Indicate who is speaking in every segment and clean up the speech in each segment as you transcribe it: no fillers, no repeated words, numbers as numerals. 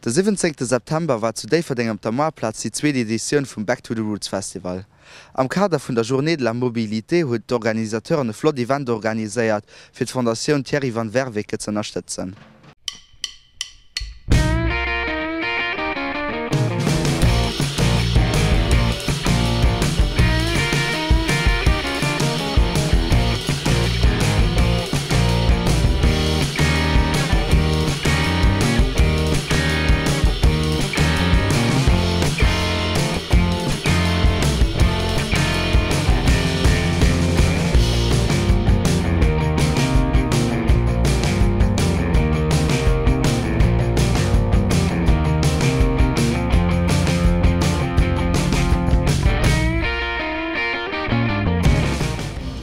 Speaker 1: De 17 September war zu Déifferdeng op der Moartplaz déi zweet Editioun vum Back to the Roots Festival. Am Kader vun der Journée de la Mobilité huet d'Organisateuren e flott Event organiséiert, fir d'Fondatioun Thierry van Werveke z'ënnerstëtzen.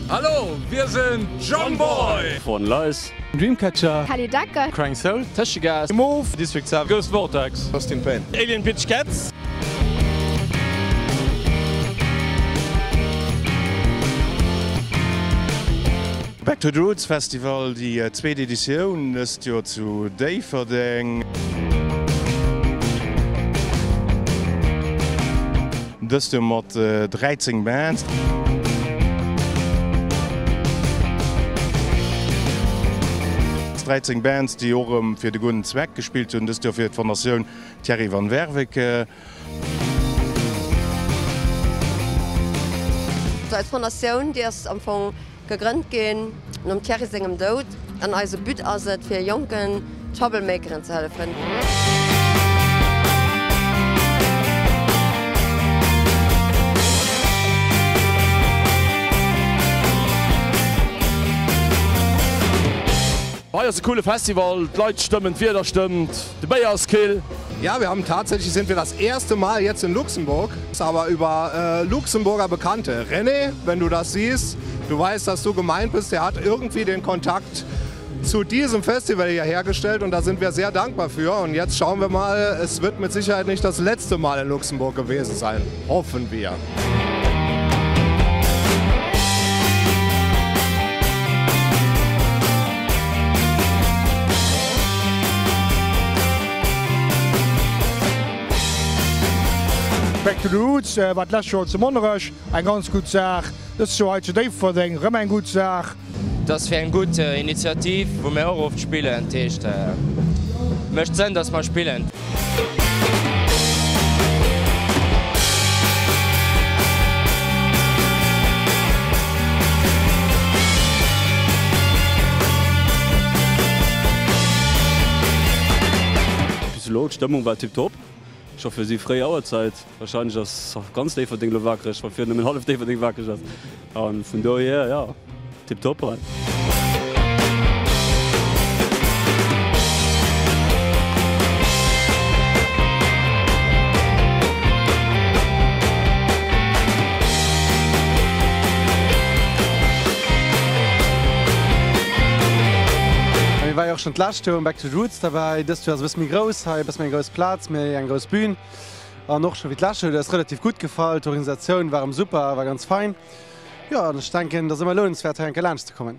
Speaker 2: Hallo, wir sind John Boy!
Speaker 3: Von Leis.
Speaker 4: Dreamcatcher.
Speaker 5: Kelly Decker.
Speaker 4: Crying Soul.
Speaker 6: Tëschegas.
Speaker 4: Move.
Speaker 6: District 7.
Speaker 4: Ghost Vortex.
Speaker 7: Austin Payne.
Speaker 4: Alien Bitch Cats.
Speaker 7: Back to the Roots Festival, déi zweet Editioun dëst Joer zu Déifferdeng. Dëst Joer mat 13 Bands. 13 Bands, déi och erëm fir de gudden Zweck gespillt hunn, dëst Joer fir d'Fondatioun Thierry van Werveke.
Speaker 8: Eis Fondatioun, déi ass am Fong Gegrënnt ginn nom Thierry sengem Doud an eise But ass et fir jonken Troublemakeren ze hëllefen.
Speaker 3: Hei ass e coole Festival, d'Leit stëmmen, d'Wieder stëmmt, de Béier ass kill.
Speaker 9: Ja, wir haben tatsächlich sind wir das erste Mal jetzt in Luxemburg, aber über Luxemburger Bekannte. René, wenn du das siehst, du weißt, dass du gemeint bist, der hat irgendwie den Kontakt zu diesem Festival hier hergestellt und da sind wir sehr dankbar für. Und jetzt schauen wir mal, es wird mit Sicherheit nicht das letzte Mal in Luxemburg gewesen sein, hoffen wir.
Speaker 2: Back to the Roots war d'lescht Joer zu Monnerech eng ganz gutt Saach, dëst Joer hei zu Déifferdeng rëm eng gutt Saach.
Speaker 6: Et ass fir eng gutt Initiativ, wou mir och oft spillen, dat heescht mécht Sënn, datt mer spillen.
Speaker 3: Bis elo, d'Stëmmung war tiptop. Ech hoffe si fréi Auerzäit. Wahrscheinlech ass ganz Déifferdeng elo wakereg, wa vir nëmmen hallef Déifferdeng wakereg ass. A vun dohier, jo, tiptop hei.
Speaker 4: Mir war jo och schonn d'lescht Joer um Back to the Roots derbäi. Dëst Joer ass e bësse méi grouss hei, e bësse méi eng grouss Plaz, méi eng grouss Bühn. An och scho wéi d'lescht Joer huet eis relativ gutt gefall. D'Organisatioun war erëm super, war ganz fein. Jo, an ech denken, et ass ëmmer lounenswäert hei eng Kéier laanscht ze kommen.